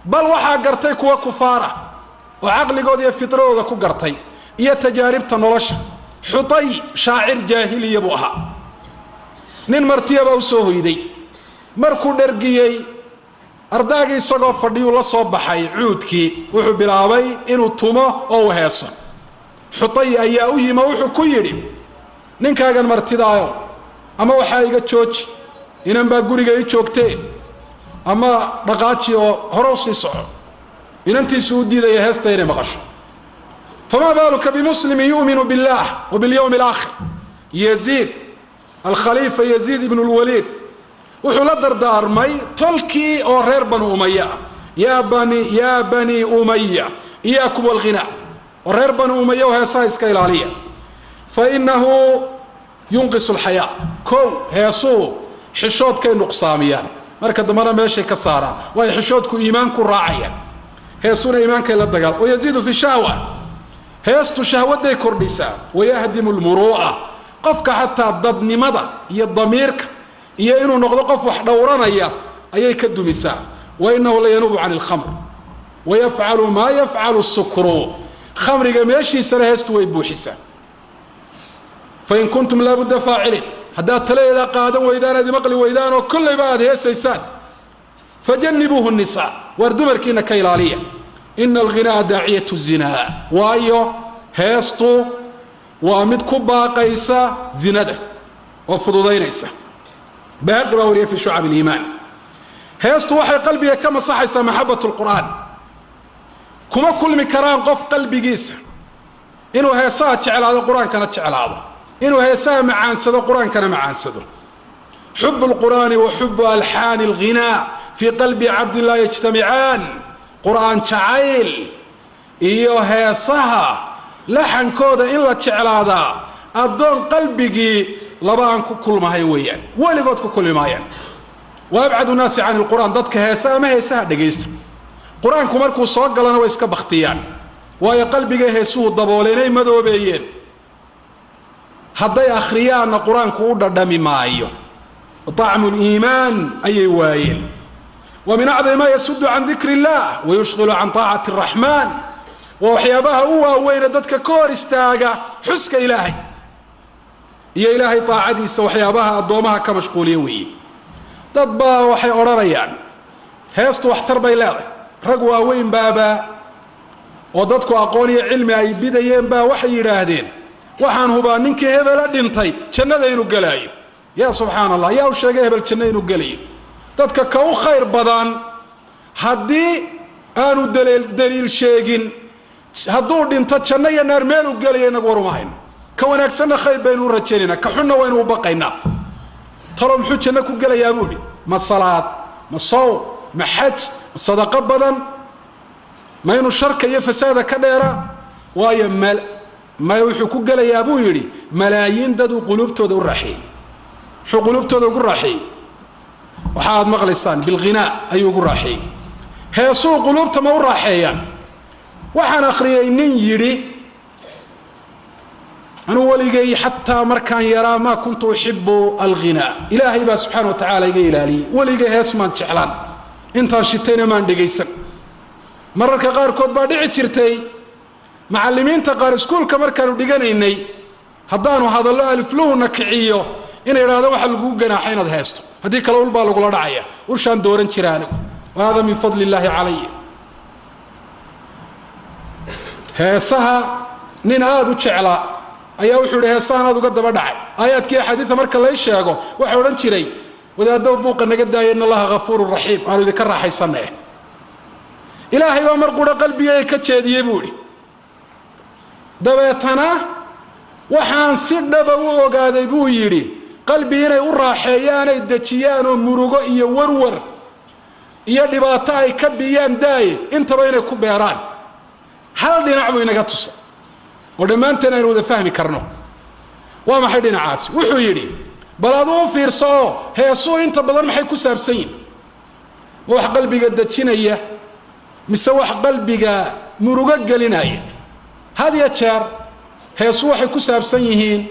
bal waxaa gartay kuwa kufaara oo caqligooda iyo fitradooda ku gartay iyo tajaaribta nolosha. Xutay shaacir jaahiliya buu ahaa. Nin martiyabaa usoo hoyday. Markuu dhergiyey, ardaagii isagoo fadhiyuu la soo baxay cuudkii, wuxuu bilaabay inuu tumo oo uu heeso. Xutay ayaa u yimi oo wuxuu ku yidhi: ninkaagan martidaayo, ama waxaa iga jooji, inan baa guriga ii joogtee, ama dhaqaaji oo hore u sii soco. Inantiisu u diidaya heesta inay maqasho. Famaa baaluka bimuslimin yu'minu biاllah wa biاlyawmi alaakhir? Yaziid, alkhaliifa Yaziid ibnu lwaliid, wuxuu la dardaarmay tolkii oo reer Banu Umaya ah: Ya bani, yaa Bani Umaya, iyaakum walghinaa. Oo reer Banu Umaya oo heesaha iska ilaaliya. Fa inahu yunqis alxayaa. Kow, heesuhu xishoodkay nuqsaamiyaan, marka dambena meeshay ka saaraan, waayo xishoodku iimaanku raacaya, heesuna iimaankay la dagaal. Wayaziidu fi shahwa, heestu shahwaday kordhisaa. Wayahdimu lmuruu'a, qofka xataa dadnimada iyo damiirka iyo inuu noqdo qof wax dhowranaya ayay ka dumisaa. Wa inahu la yanuubu can ilkhamr wayafcalu maa yafcalu sukru, khamriga meeshiisana heestu way buuxisaa. Fain kuntum laabudda faaciliin, haddaad taladeeda qaadan weydaan, aad imaqli weydaan oo kollayba aad heesaysaan, fajanibuuhu nisaa, waar dumarkiina ka ilaaliya. Ina alghinaa'a daaciyatu zinaa, waayo heestu waa mid ku baaqaysa zinada oo fududaynaysa. Bayhaqi baa wariyay fi shucab aliimaan. Heestu waxay qalbiga ka masaxaysaa maxabat lqur'aan. Kuma kulmi karaan qof qalbigiisa inuu heesaha jeclaado, qur-aankana jeclaado, inuu heesaha macaansado, qur-aankana macaansado. Xub lqur'aani wa xubu alxaani alghinaa fii qalbi cabdin laa yajtamicaan. Qur-aan jacayl iyo heesaha laxankooda in la jeclaadaa addoon qalbigii laba aan ku kulmahayn weeyaan, weligood ku kulmi maayaan. Wa abcadu nnaasi can ilqur'aan dadka heesa ama heesaha dhegaysta, qur-aanku markuu soo galana way iska baktiyaan. Waayo qalbiga heesuhu dabooleenay madoobeeyeen. Hadday akhriyaanna qur-aanku u dhadhami maayo, طacmu liimaan ayay waayeen. Wa min acdami maa yasudu can dikri اllah wayushqilu can طaacati الraxmaan, waa waxyaabaha u waaweyne dadka ka hor istaaga xuska Ilaahay iyo Ilaahay taacadiisa, waxyaabaha addoomaha ka mashquuliya weeye. Dad baa waxay odhanayaan heestu waxtar bay leedahay. Rag waaweyn baaba oo dadku aqoon iyo cilmi ay bidayeen baa waxay yidhaahdeen, waxaan hubaa ninkii hebela dhintay jannada inuu gelaayo. Yaa subxaan Allah, yaa u sheegay hebel janno inuu gelayo? Dadka ka u khayr badan haddii aanu daliil sheegin, hadduu dhinto janno iyo naar meeluu gelayo inagu war uma hayno. Ka wanaagsanna khayr baynu u rajaynaynaa, ka xunna waynu u baqaynaa. Talo muxuu janno ku gelayaa buu idhi? Ma salaad, ma sawm, ma xaj, ma sadaqo badan, ma inuu sharka iyo fasaada ka dheera? Waayo ma wuxuu ku gelayaa buu yidhi malaayiin dad uu quluubtooda u raaxeeyey. Muxuu quluubtooda ugu raaxeeyey? Waxa aad maqlaysaan bilghinaa ayuu ugu raaxeeyey. Heesuu quluubta ma u raaxeeyaan? Waxaan akhriyey nin yidhi, anuu weligay xataa markaan yaraa maa kuntu uxibu alghinaa, Ilaahay baa subxaana wa tacaala iga ilaaliyey, weligay hees maan jeclaan, intaan shitayna maan dhegaysan. Mararka qaarkood baa dhici jirtay macallimiinta qaar iskuulka markaanu dhiganaynay haddaanu hadallo alifluhuna kiciyo inay idhahdaan waxaa lagugu ganaaxa inaad heesto, haddii kale ul baa lagula dhacaya. Ushaan dooran jira anigu, wa hada min fadli illaahi calaya. Heesaha nin aada u jeclaa ayaa wuxuu yihi, heesahan aad uga daba dhacay, aayaadkii axaadiida marka lay sheego waxay odhan jiray, wadaaddow buuqa naga daaya, in Allaha ghafuurun raxiim, aanu idinka raaxaysanee. Ilaahay baa mar qura qalbigayga ka jeediyey buu idhi, dabeetana waxaan si dhaba u ogaaday buu yidhi qalbi inay u raaxeeyaanay dejiyaan oo murugo iyo warwar iyo dhibaato ay ka biyaan daaye, intaba inay ku beeraan. Hal dhinac buu inaga tusa oo dhammaanteen aynu wada fahmi karno. Waa maxay dhinacaasi? Wuxuu yidhi, bal aduu u fiirso oo heesuu inta badan maxay ku saabsan yihin? Ma wax qalbiga dejinaya mise wax qalbiga murugo gelinaya? Had ya jeer heesu waxay ku saabsan yihiin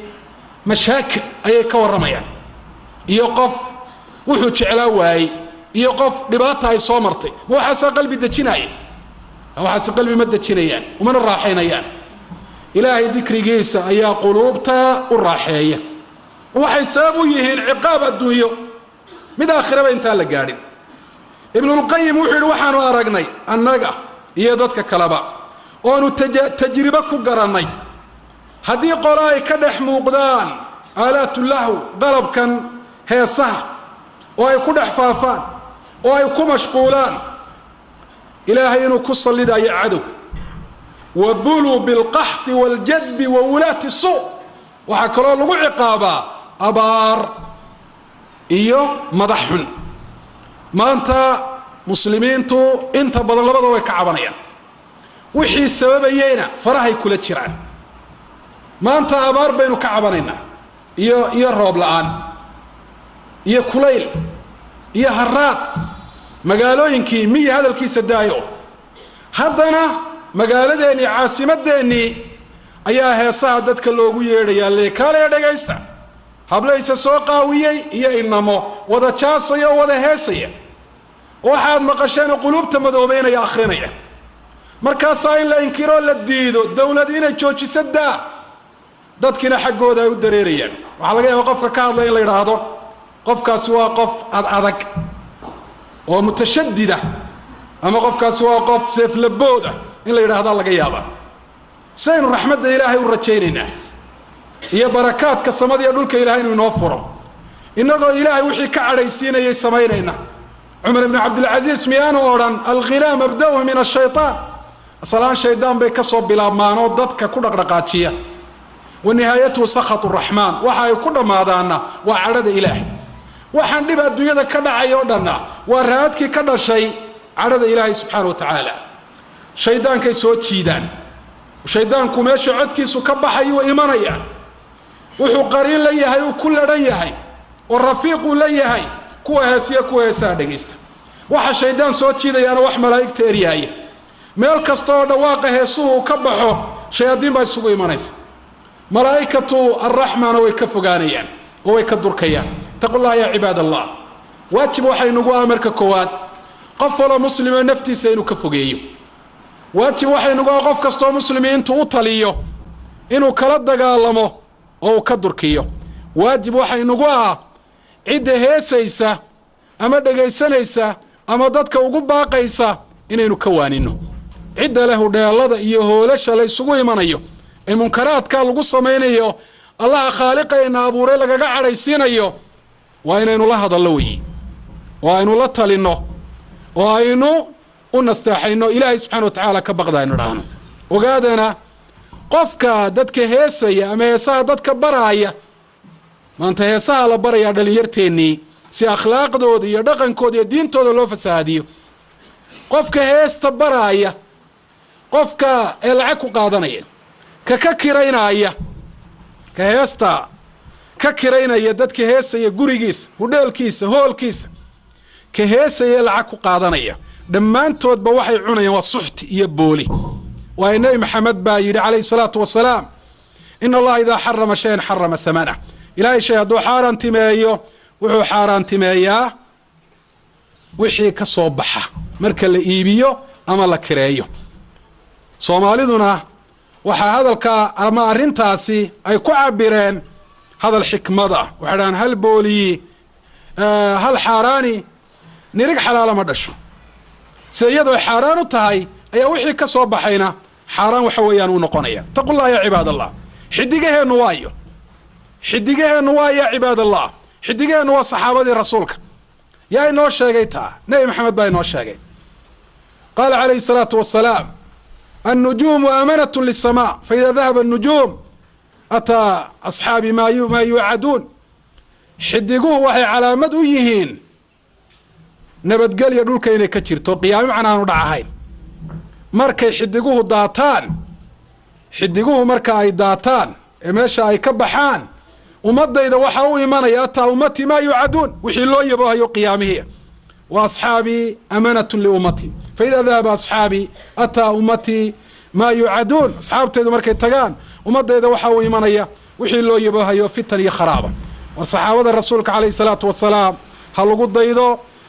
mashaakil ayay ka warramayaan, iyo qof wuxuu jeclaa waayey, iyo qof dhibaata ay soo martay. Ma waxaasaa qalbi dejinaya? Waxaase qalbi ma dejinayaan, umana raaxaynayaan. Ilaahay dikrigiisa ayaa quluubta u raaxeeya. Waxay sabab u yihiin ciqaab adduunyo, mid aakhiraba intaan la gaadhin. Ibnulqayim wuxuu yidhi, waxaanu aragnay annaga iyo dadka kaleba oonu tajribo ku garannay, haddii qolo ay ka dhex muuqdaan aalaatu lahw, qalabkan heesaha, oo ay ku dhex faafaan oo ay ku mashquulaan, Ilaahay inuu ku sallidayo cadow. Wa buluu bilqaxdi waaljadbi wa wulaati suu. Waxaa kaloo lagu ciqaabaa abaar iyo madax xun. Maanta muslimiintu inta badan labada way ka cabanayaan, wixii sababayeyna farahay kula jiraan. Maanta abaar baynu ka cabanaynaa iyo roob la-aan iyo kulayl iyo haraad, magaalooyinkii miyi hadalkiisa daayo. Haddana magaaladeennii, caasimadeennii ayaa heesaha dadka loogu yeedhayaa, leekaalaya dhegaysta, hablaysa soo qaawiyey iyo inamo wada jaasaya oo wada heesaya, waxaad maqasheenoo quluubta madoobeynaya akhrinaya. Markaasaa in la inkiroo la diido, dowlad inay joojiso daa, dadkiina xaggooda ay u dareerayaan. Waxaa laga yaaba qofka ka hadlaya in la yidhaahdo qofkaasi waa qof ad adag oo mutashadida, ama qofkaasi waa qof seeflabooda in la yidhaahdaa laga yaaba. Sidaynu raxmadda Ilaahay u rajaynaynaa iyo barakaadka samada iyo dhulka Ilahay inuu inoo furo, innagoo Ilaahay wixii ka cadhaysiinayay samaynayna? Cumar ibnu Cabdilcasiis miyaanu odhan alghinaa mabda'uhu min ashaytaan? Asalaan shaydaan bay kasoo bilaabmaanoo dadka ku dhaqdhaqaajiya, wa nihaayatuhu sakhatu raxmaan, waxa ay ku dhammaadaanna waa cadhada Ilaahay. Waxaan dhib adduunyada ka dhacay oo dhanna waa raadkii ka dhashay cadhada Ilaahay subxaana wa tacaala. Shaydaankay soo jiidaan, shaydaanku meesha codkiisu ka baxayuu imanaya, wuxuu qariin la yahay, uu ku ladhan yahay oo rafiiquu la yahay kuwa heesiya, kuwa heesaha dhegaysta. Waxa shaydaan soo jiidayaana wax malaa'igta eryaaya. Meel kasta oo dhawaaqa heesuhu uu ka baxo, shayaadiin baa isugu imanaysa, malaa'ikatu arraxmana way ka fogaanayaan oo way ka durkayaan. Ittaqu llaha yaa cibaad allah. Waajib waxaynugu ah marka koowaad qof waloo muslimo naftiisa inuu ka fogeeyo. Waajib waxaynugu ah qof kastoo muslimi intuu u taliyo inuu kala dagaalamo oo uu ka durkiyo. Waajib waxaynugu ah cidda heesaysa ama dhegaysanaysa ama dadka ugu baaqaysa inaynu ka waanino. Cidda leh hudheelada iyo hoolasha la isugu imanayo ee munkaraadka lagu samaynayo, Allaha khaaliqayna abuuray lagaga cadhaysiinayo, waa inaynu la hadallo weyi, oo aynu la talinno, oo aynu u nasteexayno. Ilaahay subxana wa tacaala ka baqda aynu idhaahno. Ogaadana, qofka dadka heesaya ama heesaha dadka baraaya, maanta heesaha la barayaa dhalinyarteennii si akhlaaqdooda iyo dhaqankooda iyo diintooda loo fasahaadiyo. Qofka heesta baraaya, qofka ee lacag ku qaadanaya, ka kiraynaya, ka heesta ka kiraynaya dadka heesaya gurigiisa, hudheelkiisa, hoolkiisa, ka heesaya lacag ku qaadanaya, dhammaantoodba waxay cunayaan waa suxti iyo booli. Waayo, Nebi Maxamed baa yidhi calayhi salaatu wasalaam: "Ina Allaha idaa xarama shayan xarama thamanah." Ilaahay shay hadduu xaaraantimeeyo, wuxuu xaaraantimeeyaa wixii ka soo baxa marka la iibiyo ama la kireeyo. Soomaaliduna waxaa hadalka ama arrintaasi ay ku cabireen hadal xikmada, waxay dhahaan: "Hal booliyi, hal xaaraani nirig xalaala ma dhasho." Se iyadoo xaaraan u tahay ayaa wixii ka soo baxayna xaaraan waxa weeyaan uu noqonaya. Ittaqullah yaa cibaad allah. Xidigaheennu waayo, xidigaheennu waa, yaa cibaad allah, xidigaheennu waa saxaabadii Rasuulka. Yaa inoo sheegay taa? Nebi Maxamed baa inoo sheegay. Qaala calayhi salaatu wasalaam: "Annujuumu amanatu lisamaa, faida dahaba annujuum ataa asxaabi maa yuucaduun." Xidiguhu waxay calaamad u yihiin nabadgelya dhulka inay ka jirto, qiyaamo macna aanu dhac ahayn. Markay xidiguhu daataan, xidiguhu marka ay daataan ee meesha ay ka baxaan, ummadayda waxaa u imanaya ataa ummatii maa yuucaduun, wixii loo yaboohayo qiyaamihii. Wa asxaabii amanatu liummatii, faida dahaba asxaabii ataa ummatii maa yuucaduun. Asxaabtaydu markay tagaan, ummadayda waxaa u imanaya wixii loo yaboohayo fitan iyo kharaaba. War saxaabada Rasuulka calayhi salaatu wasalaam ha lagu daydo,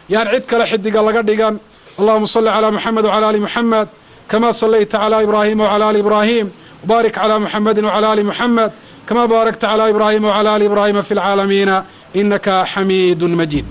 yaan cid kale xidiga laga dhigan. Allahuma salli calaa Muxamed wcala ali Muxamed kama sallayta calaa Ibraahima wcala ali Ibraahim, wbaarik calaa Muxamedi wcala ali Muxamed kama baarakta calaa Ibraahima wcala ali Ibraahima fi lcaalamiina inaka xamiidu majiid.